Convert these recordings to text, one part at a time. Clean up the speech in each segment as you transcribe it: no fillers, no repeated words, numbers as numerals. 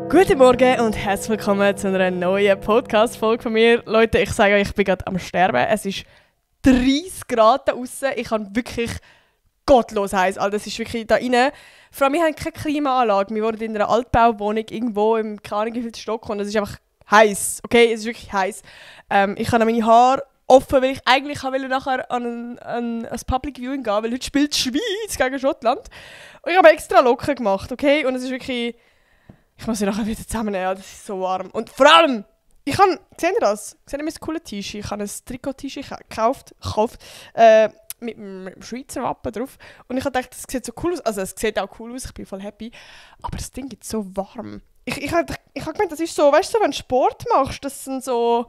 Guten Morgen und herzlich willkommen zu einer neuen Podcast-Folge von mir. Leute, ich sage euch, ich bin gerade am Sterben. Es ist 30 Grad draussen. Ich habe wirklich gottlos heiß. Also das ist wirklich da rein. Vor allem, wir haben keine Klimaanlage. Wir wohnen in einer Altbauwohnung irgendwo im Krankenhaus Stock und es ist einfach heiß. Okay, es ist wirklich heiß. Ich habe meine Haare offen, weil ich eigentlich nachher an ein Public Viewing gehen, weil heute spielt die Schweiz gegen Schottland. Und ich habe extra locker gemacht, okay? Und es ist wirklich... Ich muss sie nachher wieder zusammennehmen, das ist so warm. Und vor allem, seht ihr das? Seht ihr mein cooles T-Shirt? Ich habe ein Trikot-T-Shirt gekauft mit dem Schweizer Wappen drauf. Und ich habe gedacht, das sieht so cool aus. Also es sieht auch cool aus, ich bin voll happy. Aber das Ding ist so warm. Ich habe gemeint, das ist so, weißt du, wenn du Sport machst, das sind so...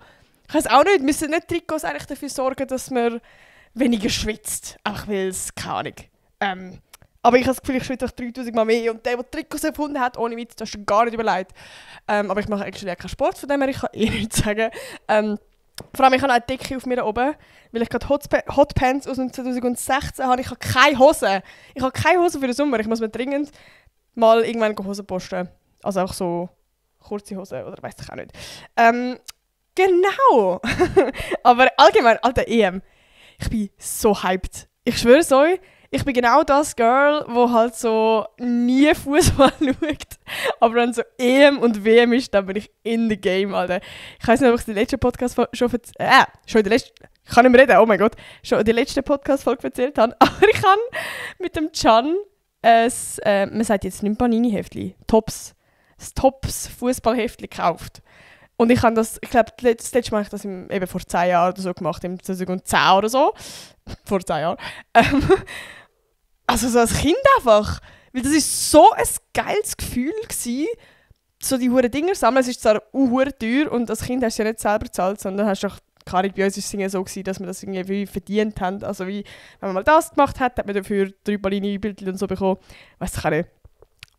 Ich weiß auch nicht, müssen nicht Trikots eigentlich dafür sorgen, dass man weniger schwitzt. Einfach weil es, keine Ahnung. Aber ich habe das Gefühl, ich schwitze 3000 Mal mehr. Und der Trikots erfunden hat, ohne Witz, das hast du gar nicht überlegt. Aber ich mache eigentlich keinen Sport, von dem her, ich kann nichts sagen. Vor allem, ich habe eine Decke auf mir oben, weil ich gerade Hotpants aus dem 2016 habe. Ich habe keine Hose. Ich habe keine Hose für den Sommer. Ich muss mir dringend mal irgendwann Hosen posten. Also auch so kurze Hose oder weiss ich auch nicht. Genau! Aber allgemein, alter EM. Ich bin so hyped. Ich schwöre es euch. Ich bin genau das Girl, wo halt so nie Fußball schaut. Aber wenn so EM und WM ist, dann bin ich in the game, Alter. Ich weiß nicht, ob ich die letzte Podcast schon in der letzten... Ich kann nicht mehr reden, oh mein Gott. Schon die letzte Podcast-Folge erzählt habe. Aber ich habe mit dem Can man sagt jetzt nicht Panini-Heftli, das Tops-Fußball-Heftli gekauft. Und ich habe das, ich glaube, das letzte Mal habe ich das eben vor 10 Jahren oder so gemacht, im 2010 oder so. Vor 10 Jahren. Also so als Kind einfach. Weil das war so ein geiles Gefühl gewesen, so die huren Dinger sammeln. Es ist zwar huren teuer und als Kind hast du ja nicht selber gezahlt, sondern hast auch, bei uns war es so gewesen, dass wir das irgendwie verdient haben. Also wie, wenn man mal das gemacht hat, hat man dafür 3 Panini-Bildchen und so bekommen. Weiss ich auch nicht.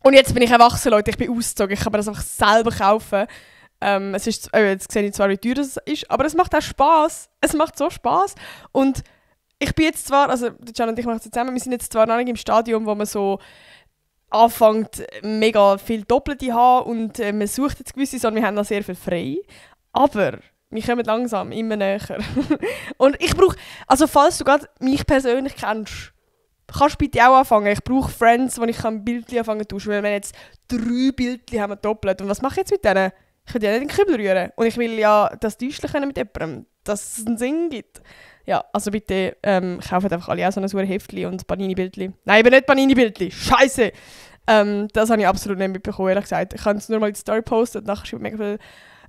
Und jetzt bin ich erwachsen, Leute, ich bin ausgezogen, ich kann mir das einfach selber kaufen. Es ist, jetzt sehe ich zwar, wie teuer das ist, aber es macht auch Spass. Es macht so Spass. Und ich bin jetzt zwar, also Can und ich machen es zusammen, wir sind jetzt zwar noch nicht im Stadium, wo man so anfängt, mega viel Doppelte zu haben und man sucht jetzt gewisse, sondern wir haben noch sehr viel frei. Aber wir kommen langsam immer näher. Und ich brauche, also falls du gerade mich persönlich kennst, kannst du bitte auch anfangen. Ich brauche Friends, wo ich Bildchen anfangen zu tauschen, weil wir jetzt 3 Bildchen haben doppelt. Und was mache ich jetzt mit denen? Ich kann ja nicht in den Kübel rühren. Und ich will ja das Täuschen mit jemandem, dass es einen Sinn gibt. Ja, also bitte kauft einfach alle auch so ein Heftchen und Panini-Bildchen. Nein, eben nicht Panini-Bildchen. Scheiße! Das habe ich absolut nicht mitbekommen, ehrlich gesagt. Ich habe es nur mal in die Story gepostet und nachher schreibt mega viel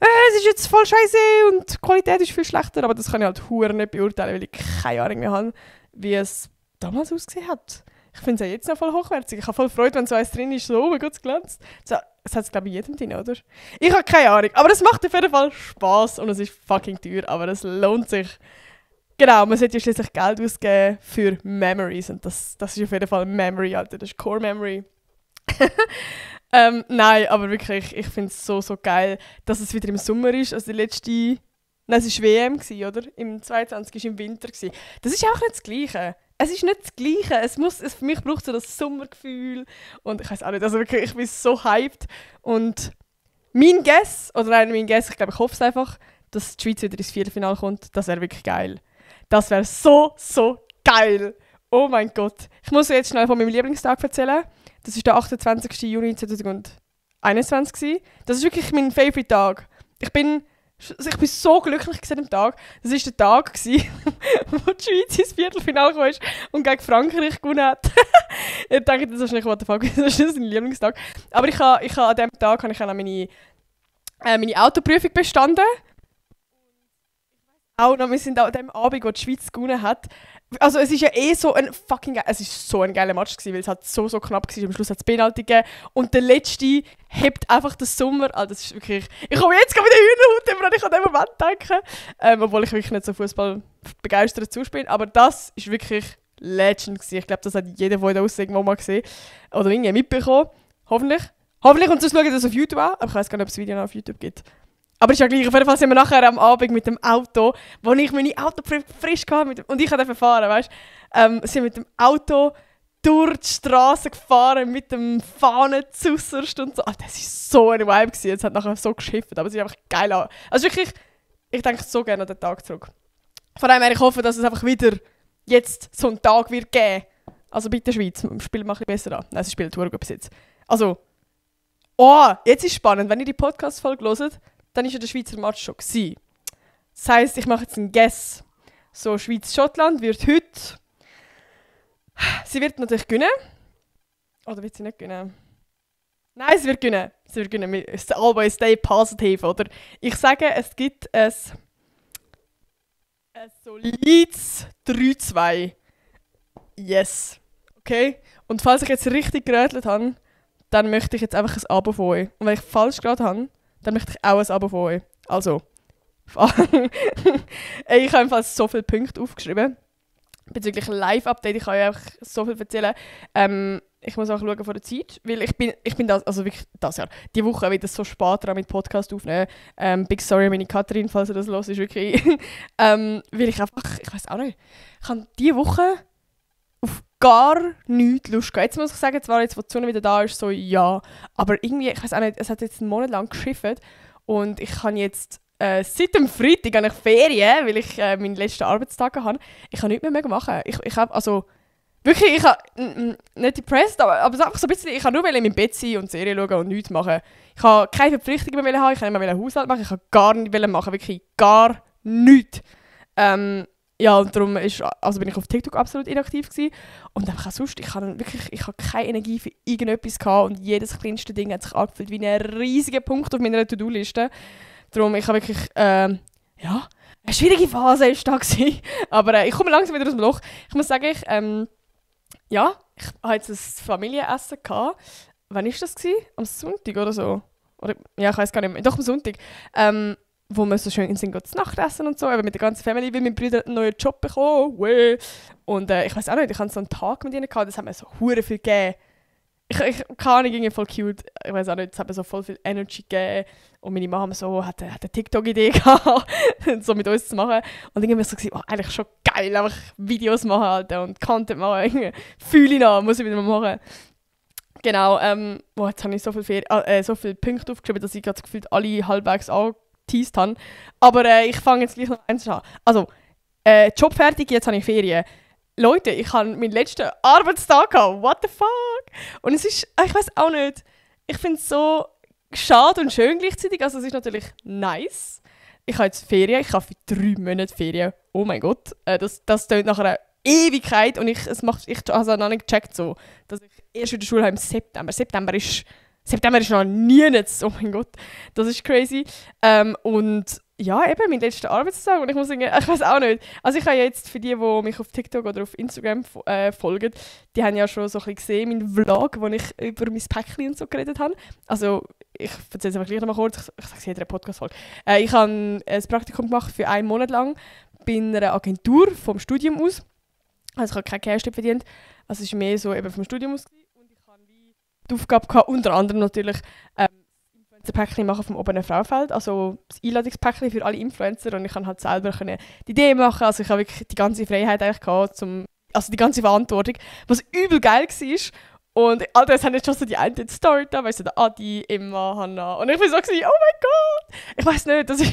es ist jetzt voll scheiße und die Qualität ist viel schlechter. Aber das kann ich halt verdammt nicht beurteilen, weil ich keine Ahnung mehr habe, wie es damals ausgesehen hat. Ich finde es ja jetzt noch voll hochwertig. Ich habe voll Freude, wenn so eins drin ist, so, oh mein Gott, es glänzt. Es hat es, glaube ich, jedem drin, oder? Ich habe keine Ahnung. Aber es macht auf jeden Fall Spass und es ist fucking teuer, aber es lohnt sich. Genau, man sollte ja schließlich Geld ausgeben für Memories und das ist auf jeden Fall Memory, Alter. Das ist Core Memory. Nein, aber wirklich, ich finde es so, so geil, dass es wieder im Sommer ist. Also die letzte... Nein, es war WM, oder? Im 22. war im Winter. Das ist auch nicht das Gleiche. Es ist nicht das Gleiche. Für mich braucht es so das Sommergefühl. Und ich weiß auch nicht, also wirklich, ich bin so hyped. Und ich glaube, ich hoffe es einfach, dass die Schweiz wieder ins Viertelfinale kommt. Das wäre wirklich geil. Das wäre so, so geil. Oh mein Gott. Ich muss jetzt schnell von meinem Lieblingstag erzählen. Das war der 28. Juni 2021. Das ist wirklich mein Favorite-Tag. Ich bin so glücklich an dem Tag. Das war der Tag, wo die Schweiz ins Viertelfinale kam und gegen Frankreich gewonnen hat. Ich denke, das ist nicht, what the fuck, das ist mein Lieblingstag. Aber ich habe an diesem Tag habe ich auch meine Autoprüfung bestanden. Auch noch, wir sind an dem Abend, wo die Schweiz gewonnen hat. Also es ist ja so ein geiler Match gewesen, weil es halt so knapp war. Am Schluss hat es Penalty gegeben. Und der Letzte hebt einfach den Sommer. Also das ist wirklich... Ich komme jetzt gerade wieder Hühnerhaut, wenn ich an diesen Moment denke. Obwohl ich wirklich nicht so Fußball begeistert zuspiele. Aber das ist wirklich Legend gewesen. Ich glaube, das hat jeder von uns irgendwo mal gesehen. Oder irgendwie mitbekommen. Hoffentlich. Und sonst schauen wir das auf YouTube an. Aber ich weiß gar nicht, ob es Video noch auf YouTube gibt. Aber ist ja gleich. Auf jeden Fall sind wir nachher am Abend mit dem Auto, wo ich meine Auto frisch hatte und ich durfte fahren, weißt du, sind mit dem Auto durch die Straße gefahren mit dem Fahnen zuerst und so. Das war so ein Vibe gewesen. Es hat nachher so geschifft, aber es ist einfach geil. Also wirklich, ich denke so gerne an den Tag zurück. Von daher ich hoffe, dass es einfach wieder jetzt so einen Tag wird geben. Also bitte Schweiz, spielt mal ein bisschen besser an. Nein, sie spielen gut bis jetzt. Also, jetzt ist es spannend. Wenn ihr die Podcast-Folge hört, dann war ja der Schweizer Match schon gewesen. Das heisst, ich mache jetzt einen Guess. So, Schweiz-Schottland wird heute... Sie wird natürlich gewinnen. Oder wird sie nicht gewinnen? Nein, sie wird gewinnen. Sie wird gewinnen. Always stay positive, oder? Ich sage, es gibt ein solides 3-2. Yes. Okay? Und falls ich jetzt richtig gerätselt habe, dann möchte ich jetzt einfach ein Abo von euch. Und wenn ich falsch geraten habe, dann möchte ich auch ein Abo von euch. Also, ich habe jedenfalls so viele Punkte aufgeschrieben. Bezüglich Live-Update, ich kann ja einfach so viel erzählen. Ich muss auch schauen von der Zeit, weil ich bin das, also wirklich das Jahr, die Woche wieder so spät dran mit Podcast aufnehmen. Big sorry an meine Katrin, falls ihr das hört, ist wirklich, weil ich einfach, ich weiß auch nicht, ich habe diese Woche auf gar nichts Lust gehabt. Jetzt muss ich sagen, zwar jetzt, wo die Sonne wieder da ist, so ja, aber irgendwie, ich weiß auch nicht, es hat jetzt einen Monat lang geschifft und ich kann jetzt seit dem Freitag habe ich Ferien, weil ich meinen letzten Arbeitstag habe. Ich kann nichts mehr machen. Ich habe, also, wirklich, ich habe, nicht depressed, aber einfach so ein bisschen, ich kann nur in meinem Bett sein und Serien schauen und nichts machen. Ich habe keine Verpflichtungen mehr haben, ich kann nicht mehr Haushalt machen, ich kann gar nichts machen, wirklich gar nichts. Ja, und darum bin ich auf TikTok absolut inaktiv gewesen. Und einfach auch sonst, ich habe keine Energie für irgendetwas gehabt und jedes kleinste Ding hat sich angefühlt wie ein riesiger Punkt auf meiner To-Do-Liste. Darum, ich habe wirklich, eine schwierige Phase war da gewesen. Aber ich komme langsam wieder aus dem Loch. Ich muss sagen, ich hatte jetzt ein Familienessen gehabt. Wann war das gewesen? Am Sonntag oder so? Oder, ja, ich weiß gar nicht mehr. Doch, am Sonntag. Wo wir so schön sind, zu Nacht essen und so. Eben mit der ganzen Familie, weil mein Bruder einen neuen Job bekommen. Und ich weiß auch nicht, ich hatte so einen Tag mit ihnen gehabt, das hat mir so hure viel gegeben. Ich keine Ahnung, irgendwie voll cute. Ich weiß auch nicht, es hat mir so voll viel Energy gegeben. Und meine Mama hat eine TikTok-Idee gehabt, so mit uns zu machen. Und irgendwie so gesagt, eigentlich schon geil, einfach Videos machen halt, und Content machen. Fühle ich noch, muss ich wieder mal machen. Genau, jetzt habe ich so viele Punkte aufgeschrieben, dass ich gerade gefühlt alle halbwegs angeteased habe. Aber ich fange jetzt gleich noch eins an. Also, Job fertig, jetzt habe ich Ferien. Leute, ich habe meinen letzten Arbeitstag gehabt. What the fuck? Und es ist, ich weiß auch nicht, ich finde es so schade und schön gleichzeitig. Also es ist natürlich nice. Ich habe jetzt Ferien, ich habe für 3 Monate Ferien. Oh mein Gott, das tönt nach einer Ewigkeit und ich habe noch nicht gecheckt, so, dass ich erst in der Schule habe im September. September ist noch nie nichts. Oh mein Gott, das ist crazy. Und ja, eben mein letzter Arbeitstag und ich muss sagen, ich weiß auch nicht. Also ich habe jetzt für die mich auf TikTok oder auf Instagram folgen, die haben ja schon so ein bisschen gesehen, meinen Vlog, wo ich über mein Päckchen und so geredet habe. Also ich erzähle es einfach gleich noch mal kurz, ich sage es in jeder Podcast-Folge. Ich habe ein Praktikum gemacht für 1 Monat lang bei einer Agentur vom Studium aus. Also ich habe kein Cash verdient, also es war mehr so eben vom Studium aus. Und ich habe die Aufgabe gehabt, unter anderem natürlich ein Päckchen machen vom oberen Fraufeld, also das Einladungspäckchen für alle Influencer und ich kann halt selber die Idee machen, also ich habe wirklich die ganze Freiheit eigentlich gehabt, also die ganze Verantwortung, was übel geil war. Und Alter, es haben jetzt schon so die eine Story da, weißt du, der Adi, Emma, Hannah und ich bin so gewesen, oh mein Gott, ich weiß nicht, das ist,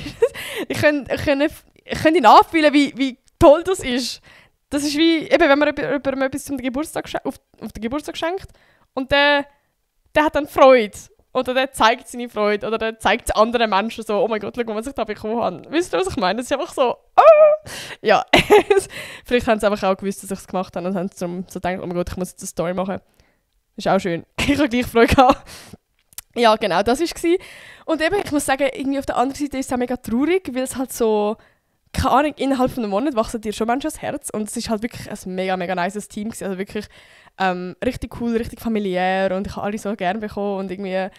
ich könnte nachfühlen, wie toll das ist. Das ist wie, eben, wenn man jemandem etwas auf den Geburtstag schenkt und der hat dann Freude. Oder der zeigt seine Freude. Oder der zeigt es anderen Menschen so, oh mein Gott, schau mal, was ich da bekommen habe. Wisst ihr, was ich meine? Das ist einfach so, Ja, vielleicht haben sie einfach auch gewusst, dass ich es gemacht habe. Und haben sie so gedacht, oh mein Gott, ich muss jetzt eine Story machen. Das ist auch schön. Ich habe gleich Freude gehabt. Ja, genau, das war es. Und eben, ich muss sagen, irgendwie auf der anderen Seite ist es auch mega traurig, weil es halt so, keine Ahnung, innerhalb von einem Monat wachsen dir schon Menschen ans Herz. Und es ist halt wirklich ein mega, mega nices Team gewesen. Also wirklich richtig cool, richtig familiär und ich habe alle so gerne bekommen und irgendwie,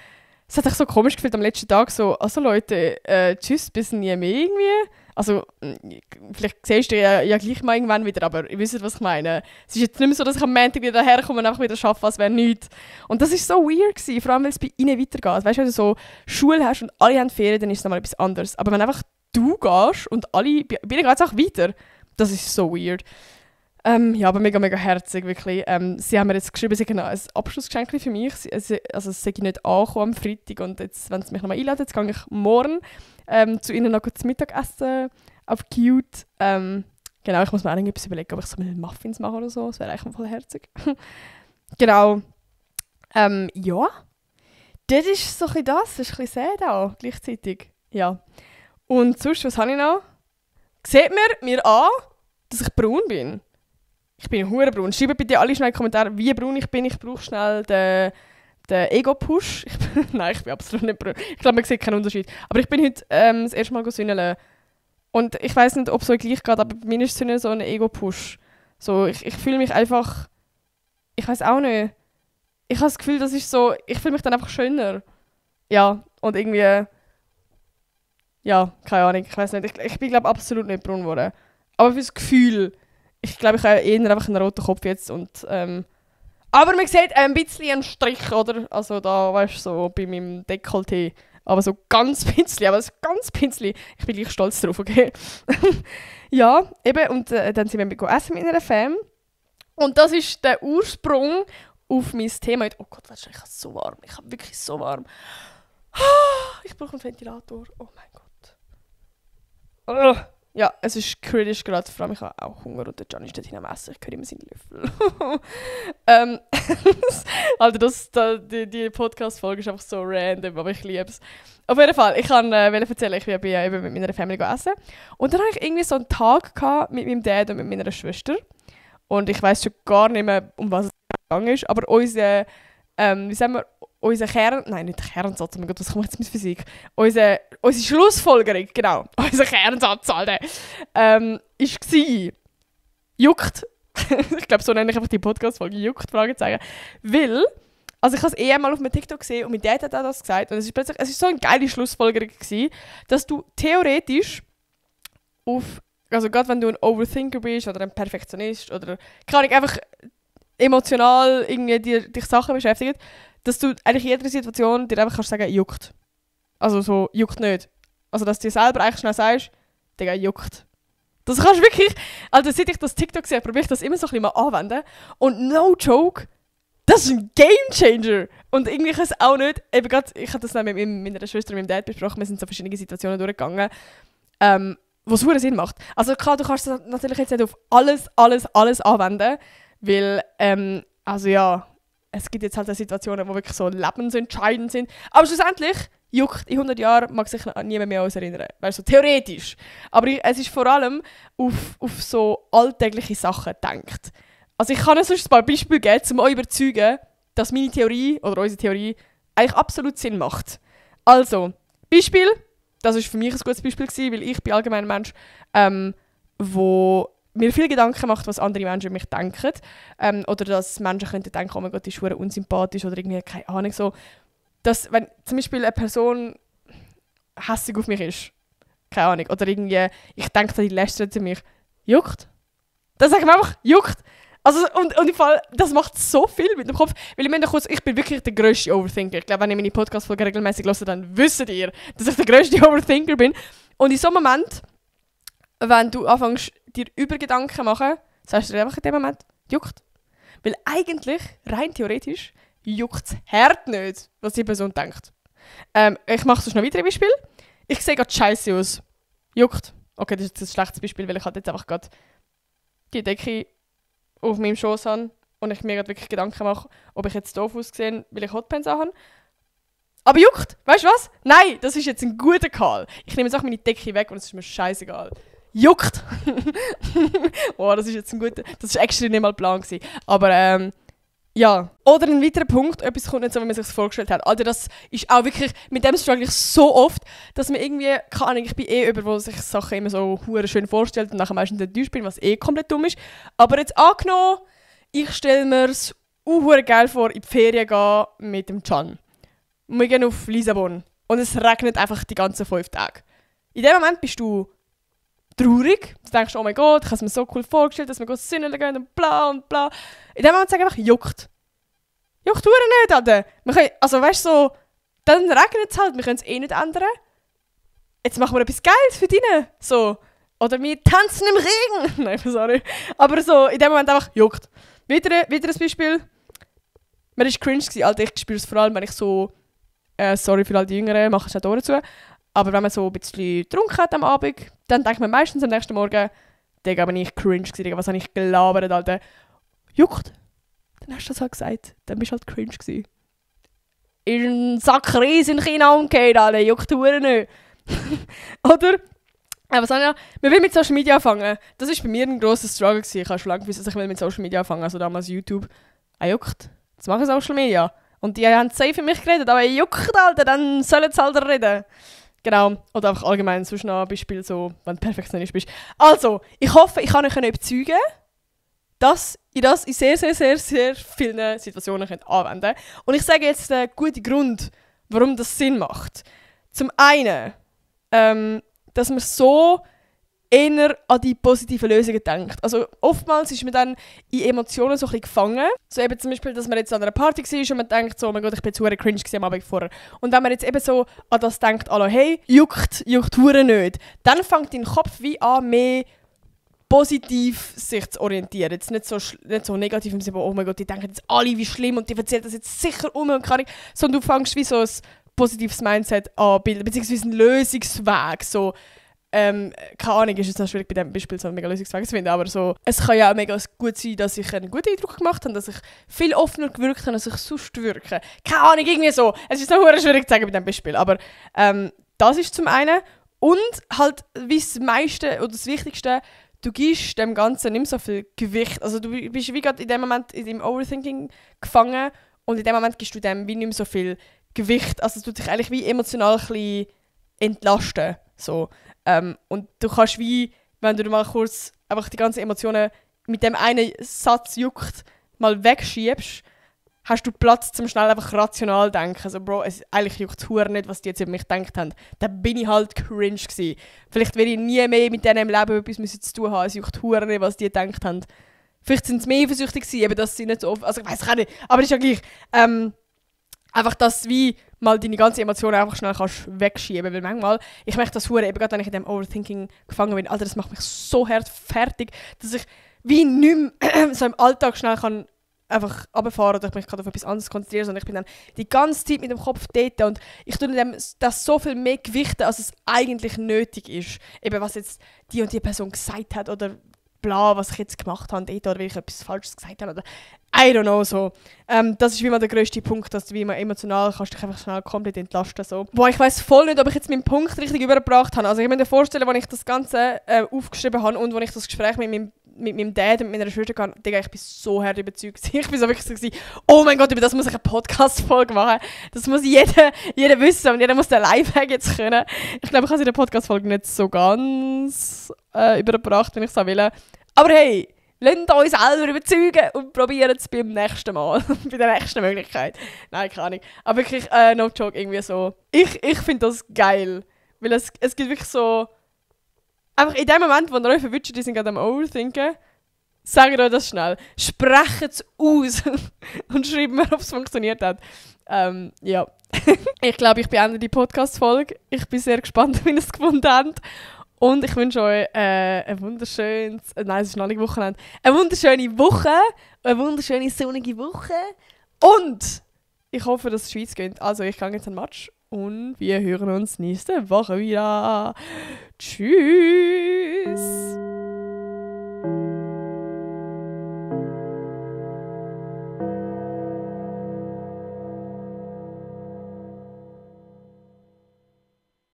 es hat sich so komisch gefühlt am letzten Tag so, also Leute, tschüss, bis nie mehr irgendwie. Also, vielleicht siehst du ja gleich mal irgendwann wieder, aber ihr wisst, was ich meine. Es ist jetzt nicht mehr so, dass ich am Montag wieder herkomme und einfach wieder arbeite, als wäre nichts. Und das war so weird gewesen, vor allem, weil es bei ihnen weitergeht. Weißt du, wenn du so Schule hast und alle haben Ferien, dann ist es nochmal etwas anderes. Aber wenn einfach du gehst und alle, bei ihnen geht es auch weiter, das ist so weird. Ja, aber mega, mega herzig, wirklich. Sie haben mir jetzt geschrieben, sie haben ein Abschlussgeschenk für mich. Also es sei nicht angekommen am Freitag und jetzt, wenn sie mich nochmal einladen, jetzt gehe ich morgen zu ihnen noch zu Mittag essen. Auf cute. Genau, ich muss mir auch irgendetwas überlegen, ob ich so Muffins mache oder so. Das wäre eigentlich voll herzig. Genau. Ja. Das ist so ein bisschen das. Das ist ein bisschen sad auch, gleichzeitig. Ja. Und sonst, was habe ich noch? Seht mir an, dass ich braun bin. Ich bin hure braun. Schreibt bitte alle schnell in die Kommentare, wie braun ich bin. Ich brauche schnell den Ego-Push. Nein, ich bin absolut nicht braun. Ich glaube, man sieht keinen Unterschied. Aber ich bin heute das erste Mal sünneln. Und ich weiß nicht, ob es euch gleich geht, aber bei mir ist es so ein Ego-Push. So, ich fühle mich einfach... Ich weiß auch nicht. Ich habe das Gefühl, das ist so... Ich fühle mich dann einfach schöner. Ja, und irgendwie... Ja, keine Ahnung, ich weiß nicht. Ich bin, glaube absolut nicht braun geworden. Aber fürs Gefühl... Ich glaube, ich habe eher einfach einen roten Kopf jetzt. Und, aber man sieht ein bisschen einen Strich, oder? Also da, weißt du, so bei meinem Dekolleté. Aber so ganz bisschen, aber so ganz bisschen. Ich bin gleich stolz drauf, okay? Ja, eben. Und dann sind wir essen mit einer Fam. Und das ist der Ursprung auf mein Thema. Oh Gott, weißt du, ich habe so warm. Ich habe wirklich so warm. Ich brauche einen Ventilator. Oh mein Gott. Ja, es ist kritisch gerade, vor allem ich habe auch Hunger und der Can ist dort hinten am Essen, ich höre immer seinen Löffel. Alter, die Podcast-Folge ist einfach so random, aber ich liebe es. Auf jeden Fall, ich wollte erzählen, ich bin eben mit meiner Familie essen und dann hatte ich irgendwie so einen Tag mit meinem Dad und mit meiner Schwester und ich weiss schon gar nicht mehr, um was es gegangen ist, aber unser Kernsatz, oh mein Gott, was kommt jetzt mit Physik? Unsere Schlussfolgerung, genau, unser Kernsatz, Alter, war, juckt, ich glaube, so nenne ich einfach die Podcast-Folge, juckt, Fragezeichen, weil, also ich habe es einmal auf einem TikTok gesehen und mein Dad hat auch das gesagt und es ist so eine geile Schlussfolgerung gewesen, dass du theoretisch also gerade wenn du ein Overthinker bist oder ein Perfektionist oder, keine Ahnung, einfach emotional irgendwie dich Sachen beschäftigen, dass du eigentlich in jeder Situation dir einfach kannst sagen, juckt. Also so, juckt nicht. Also dass du dir selber eigentlich schnell sagst, Digga, juckt. Das kannst du wirklich, also seit ich das TikTok sehe, probiere ich das immer so ein bisschen mal anwenden. Und no joke, das ist ein Gamechanger. Und irgendwie ist es auch nicht, eben gerade, ich habe das dann mit meiner Schwester und meinem Dad besprochen, wir sind so verschiedene Situationen durchgegangen, wo es verdammt Sinn macht. Also klar, du kannst das natürlich jetzt nicht auf alles anwenden, weil, also ja, es gibt jetzt halt Situationen, die wirklich so lebensentscheidend sind. Aber schlussendlich, juckt, in 100 Jahren mag sich niemand mehr an uns erinnern. Weißt du, so theoretisch. Aber es ist vor allem auf so alltägliche Sachen gedacht. Also ich kann sonst ein paar Beispiele geben, um euch überzeugen, dass meine Theorie oder unsere Theorie eigentlich absolut Sinn macht. Also, Beispiel, das war für mich ein gutes Beispiel gewesen, weil ich bin allgemein ein Mensch, wo mir viel Gedanken macht, was andere Menschen über mich denken. Oder dass Menschen könnten denken, oh mein Gott, die ist verdammt unsympathisch oder irgendwie, keine Ahnung, so. Dass, wenn zum Beispiel eine Person hässig auf mich ist, keine Ahnung, oder irgendwie, ich denke, die lästert zu mich, juckt. Das sage ich mir einfach, juckt. Also, und im Fall, das macht so viel mit dem Kopf, weil ich bin wirklich der grösste Overthinker. Ich glaube, wenn ihr meine Podcast-Folge regelmäßig hört, dann wisst ihr, dass ich der grösste Overthinker bin. Und in so einem Moment, wenn du anfängst, dir über Gedanken machen, sagst du dir einfach in dem Moment, juckt. Weil eigentlich, rein theoretisch, juckt es hart nicht, was die Person denkt. Ich mache sonst noch weitere Beispiele. Ich sehe gerade scheiße aus. Juckt. Okay, das ist jetzt ein schlechtes Beispiel, weil ich halt jetzt einfach gerade die Decke auf meinem Schoß habe und ich mir gerade wirklich Gedanken mache, ob ich jetzt doof aussehe, weil ich Hotpants habe. Aber juckt! Weißt du was? Nein, das ist jetzt ein guter Call. Ich nehme jetzt auch meine Decke weg und es ist mir scheißegal. Juckt! Oh, das ist jetzt ein guter... Das war extra nicht mal Plan gewesen. Aber ja. Oder ein weiterer Punkt, etwas kommt nicht so, wie man sich das vorgestellt hat. Also das ist auch wirklich... Mit dem struggle ich so oft, dass man irgendwie... Keine Ahnung, ich bin über, wo sich Sachen immer so hure schön vorstellt und nachher meistens enttäuscht bin, was komplett dumm ist. Aber jetzt angenommen, ich stelle mir es hure geil vor, in die Ferien gehen mit dem Can. Wir gehen auf Lissabon und es regnet einfach die ganzen 5 Tage. In dem Moment bist du traurig. Du denkst, oh mein Gott, ich habe es mir so cool vorgestellt, dass wir gut sünnen gehen und bla und bla. In dem Moment sag ich einfach, juckt. Juckt verdammt nicht, Alter. Wir können, also weißt du, so, dann regnet es halt, wir können es nicht ändern. Jetzt machen wir etwas Geiles für dich. So, Oder wir tanzen im Regen. Nein, sorry. Aber so, in dem Moment einfach juckt. Wieder ein Beispiel. Mir war cringe gewesen. Alter, ich spüre es vor allem, wenn ich so... sorry für all die Jüngeren, mache ich es auch dazu. Aber wenn man so ein bisschen getrunken hat am Abend, dann denkt man meistens am nächsten Morgen, Digga, bin ich cringe gewesen, Digga, was habe ich gelabert, Alter. Juckt. Dann hast du das halt gesagt. Dann bist du halt cringe gewesen. Ist ein Sack Reis in China umgekehrt, Alter. Juckt Huren nicht. Oder? Was soll ich noch? Man will mit Social Media anfangen. Das war bei mir ein grosser Struggle gewesen. Ich habe schon lange gewusst, dass ich mit Social Media anfangen will. Also damals YouTube. Juckt. Jetzt mache ich Social Media. Und die haben safe für mich geredet, aber juckt, Alter, dann sollen sie halt reden. Genau. Oder einfach allgemein sonst noch ein Beispiel, so, wenn du Perfektionist bist. Also, ich hoffe, ich kann euch überzeugen, dass ihr das in sehr, sehr, sehr, sehr vielen Situationen anwenden könnt. Und ich sage jetzt den guten Grund, warum das Sinn macht. Zum einen, dass man so eher an die positiven Lösungen denkt. Also oftmals ist man dann in Emotionen so ein bisschen gefangen. So eben zum Beispiel, dass man jetzt an einer Party war und man denkt so, oh mein Gott, ich bin zu cringe am Abend vorher. Und wenn man jetzt eben so an das denkt, also, hey, juckt hure nicht, dann fängt dein Kopf wie an, mehr positiv sich zu orientieren. Jetzt nicht so negativ im Sinne, oh mein Gott, die denken jetzt alle, wie schlimm und die erzählen das jetzt sicher und kann nicht, sondern du fängst wie so ein positives Mindset anbilden, beziehungsweise einen Lösungsweg, so keine Ahnung, ist es noch schwierig bei diesem Beispiel so einen mega Lösungsweg zu finden, aber so, es kann ja auch mega gut sein, dass ich einen guten Eindruck gemacht habe, dass ich viel offener gewirkt habe, als ich sonst wirke. Keine Ahnung, irgendwie so. Es ist so schwierig zu sagen bei diesem Beispiel, aber das ist zum einen. Und halt, wie das meiste oder das Wichtigste, du gibst dem Ganzen nicht mehr so viel Gewicht. Also du bist wie gerade in dem Moment in deinem Overthinking gefangen und in dem Moment gibst du dem wie nicht mehr so viel Gewicht. Also es tut dich eigentlich wie emotional ein bisschen entlasten. So. Und du kannst wie, wenn du mal kurz einfach die ganzen Emotionen mit dem einen Satz juckt, mal wegschiebst, hast du Platz zum schnell einfach rational denken. Also Bro, eigentlich juckt es nicht, was die jetzt über mich gedacht haben. Dann bin ich halt cringe gewesen. Vielleicht werde ich nie mehr mit denen im Leben etwas zu tun haben. Es juckt nicht, was die gedacht haben. Vielleicht sind sie mehr eifersüchtig gewesen, eben, dass sie nicht so oft... Also ich weiss auch nicht, aber ist ja gleich. Einfach, dass du wie mal deine ganzen Emotionen einfach schnell kannst wegschieben. Weil manchmal, ich merke das hure, eben gerade wenn ich in dem Overthinking gefangen bin, Alter, das macht mich so hart fertig, dass ich wie nicht mehr so im Alltag schnell kann einfach runterfahren oder ich mich gerade auf etwas anderes konzentrieren, sondern ich bin dann die ganze Zeit mit dem Kopf dort und ich tue dem das so viel mehr gewichten, als es eigentlich nötig ist. Eben, was jetzt die und die Person gesagt hat oder bla, was ich jetzt gemacht habe dort, oder weil ich etwas Falsches gesagt habe oder I don't know, so. Das ist wie mal der grösste Punkt, dass du wie immer emotional kannst dich einfach schnell komplett entlasten. So. Boah, ich weiss voll nicht, ob ich jetzt meinen Punkt richtig übergebracht habe. Also ich muss mir vorstellen, als ich das Ganze aufgeschrieben habe und als ich das Gespräch mit meinem Dad und meiner Schwester hatte, Digga, ich bin so hart überzeugt. Ich bin so wirklich so gewesen, oh mein Gott, über das muss ich eine Podcast-Folge machen. Das muss jeder wissen und jeder muss den Lifehack jetzt können. Ich glaube, ich habe es in der Podcast-Folge nicht so ganz übergebracht, wenn ich es will. Aber hey, lasst uns selber überzeugen und probieren es beim nächsten Mal. Bei der nächsten Möglichkeit. Nein, keine Ahnung. Aber wirklich, no joke, irgendwie so. Ich finde das geil. Weil es gibt wirklich so... Einfach in dem Moment, wo ihr euch verwünscht, die sind gerade am Overthinken, sagt euch das schnell. Sprecht es aus und schreibt mir, ob es funktioniert hat. Ja. Ich glaube, ich beende die Podcast-Folge. Ich bin sehr gespannt, wie ihr es gefunden habt. Und ich wünsche euch ein wunderschönes... Nein, es ist noch nicht Wochenende. Eine wunderschöne Woche. Eine wunderschöne sonnige Woche. Und ich hoffe, dass es Schweiz geht. Also, ich gehe jetzt an den Match. Und wir hören uns nächste Woche wieder. Tschüss.